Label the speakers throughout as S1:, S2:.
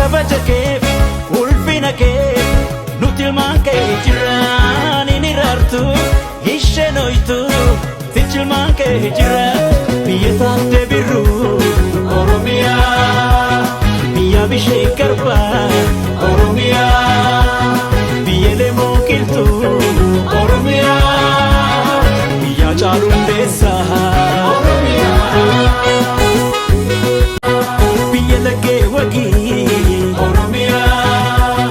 S1: Kabaja keef ulfina kee nuti ilmaan kee jiraan hin iraartu isheen hoytu sichi ilmaan kee jira. Biyya taattee birruu Oromiyaa, biyya bishee garbaa Oromiyaa, biyya lemoo qilxuu Oromiyaa, biyya caalu hundeessaa Oromiyaa, biyya laggee wagii Oromiyaa,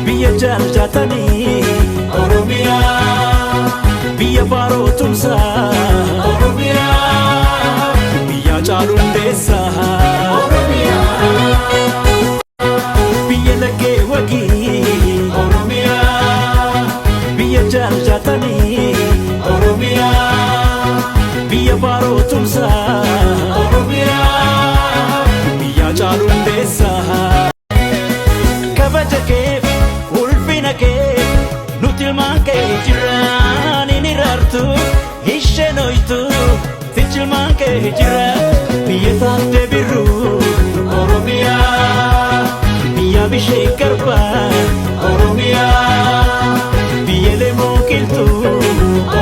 S1: biyya jaaljaatanii Oromiyaa, biyya baaroo tumsaa Oromiyaa, biyya caalu hundeessaa Oromiyaa, biyya laggee wagii Oromiyaa, biyya jaaljaatanii Oromiyaa, biyya baaroo tumsaa Oromiyaa, biyya caalu hundeessaa. Kabaja keef ulfina kee nuti ilmaan kee jiraan hin iraartu isheen hoytu sichi ilmaan kee jira. Biyya taattee birruu Oromiyaa, biyya bishee garbaa Oromiyaa, biyya lemoo qilxuu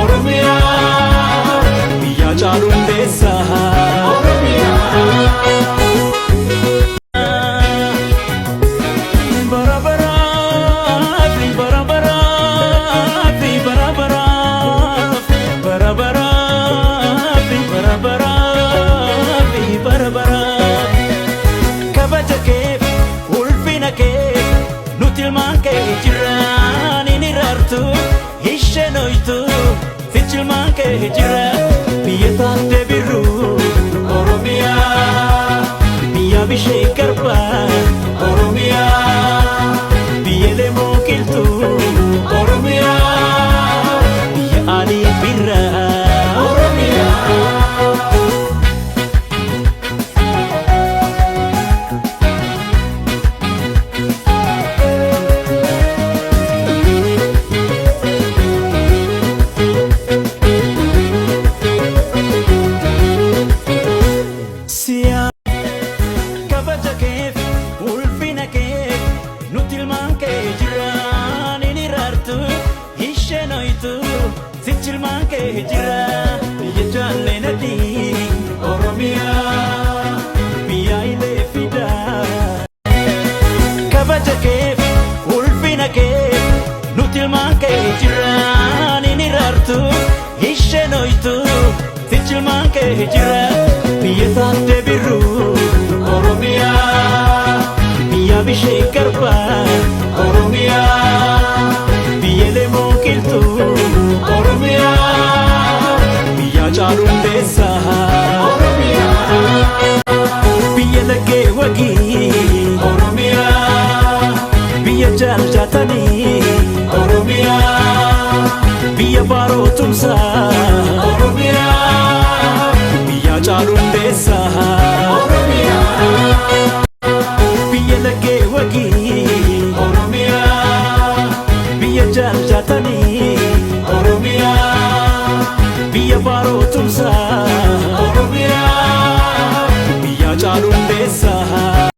S1: Oromiyaa, biyya caalu hundeessaa Oromiyaa. Bara baraaf, bara baraaf, bara baraaf, bara baraaf, bara baraaf, bara baraaf. Kabaja keef ulfina kee nuti ilmaan kee jiraan hin iraartu isheen hoytu sichi ilmaan kee jira. Biyya taattee birruu Oromiyaa, biyya bishee garbaa Oromiyaa, biyya lemoo qilxuu Oromiyaa, biyya alii birraa Oromiyaa. Siyaa kabaja keef ulfina kee nuti ilmaan kee jiraan hin iraartu isheen hoytu sichi ilmaan kee jira. Biyya jaalleen adii Oromiyaa, biyya ilee fidaa. Kabaja keef ulfina kee nuti ilmaan kee jiraan hin iraartu isheen hoytu sichi ilmaan kee jira. Biyya taattee birruu Oromiyaa, biyya bishee garbaa Oromiyaa, biyya lemoo qilxuu Oromiyaa, biyya caalu hundeessaa Oromiyaa, biyya laggee wagii Oromiyaa, biyya jaaljaatanii Oromiyaa, biyya baaroo tumsaa Oromiyaa, biyya caalu hundeessaa Oromiyaa, biyya laggee wagii Oromiyaa, biyya jaaljaatanii Oromiyaa, biyya baaroo tumsaa Oromiyaa, biyya caalu hundeessaa.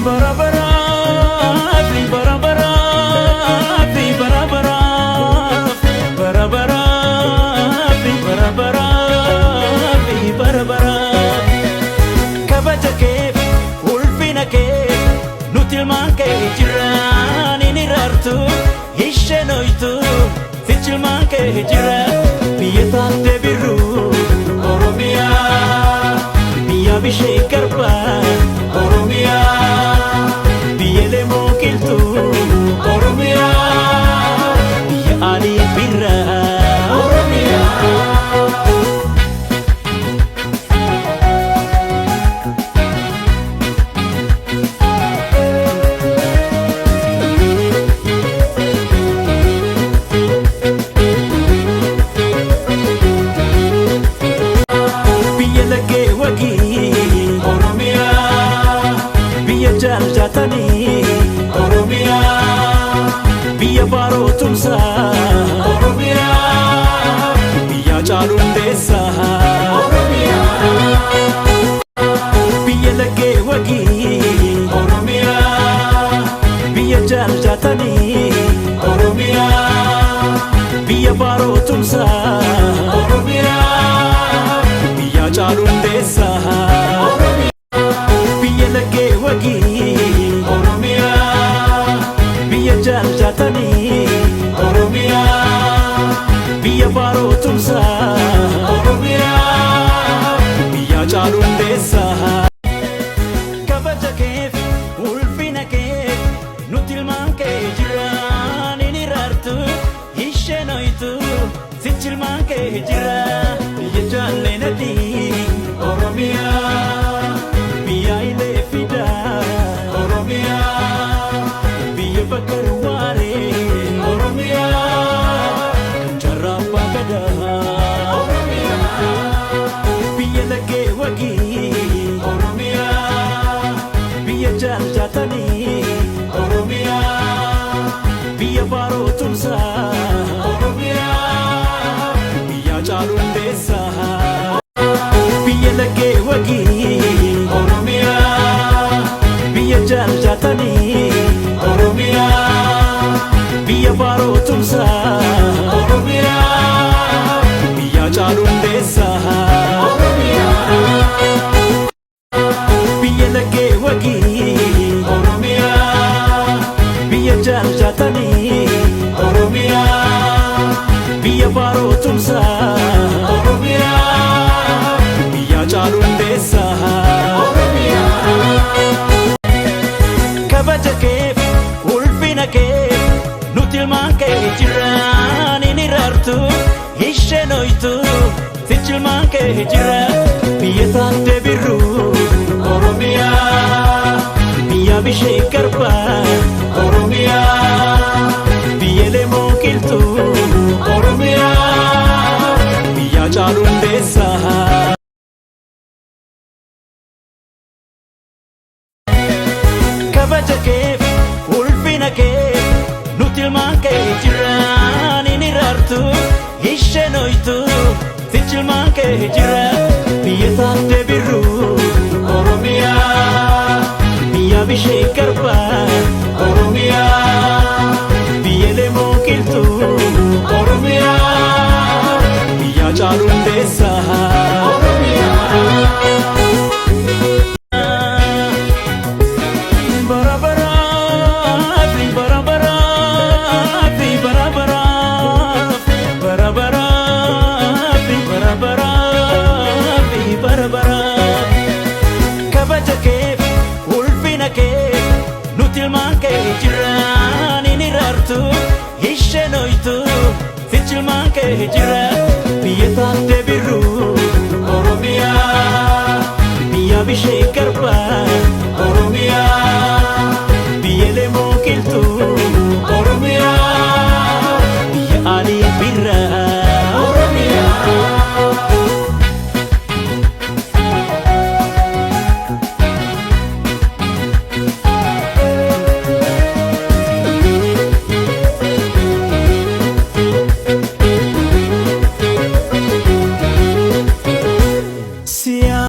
S1: Bara baraaf, bara baraaf, bara baraaf, bara baraaf, bara baraaf, bara baraaf. Kabaja keef ulfina kee nuti ilmaan kee jiraan hin iraartu isheen hoytu sichi ilmaan kee jira. Biyya taattee birruu Oromiyaa, biyya bishee garbaa Oromiyaa, biyya lemoo qilxuu Oromiyaa, biyya alii birraa Oromiyaa. Biyya laggee wagii Oromiyaa, biyya jaaljaatanii Oromiyaa, biyya baaroo tumsaa Oromiyaa, biyya caalu hundeessaa Oromiyaa, biyya laggee wagii kee jira. Biyya taattee birruu Oromiyaa, biyya bishee garbaa Oromiyaa, biyya leemoo qilxuu Oromiyaa, biyya caaluu hundeessaa. Kabaja keef ulfina kee nuti ilmaan kee jiraan hin iraartu isheen hoytu sichi ilmaan kee jira. Biyya taattee birruu Oromiyaa, biyya bishee garbaa Oromiyaa, biyya leemoo qilxuu Oromiyaa, biyya caaluu hundeessaa Oromiyaa. Bara baraaf, bara baraaf, bara baraaf, bara baraaf, bara baraaf, bara baraaf. Kabaja keef ulfina kee nuti ilmaan kee jiraan hin iraartu isheen hoytu sichi ilmaan kee jira. Biyya taattee.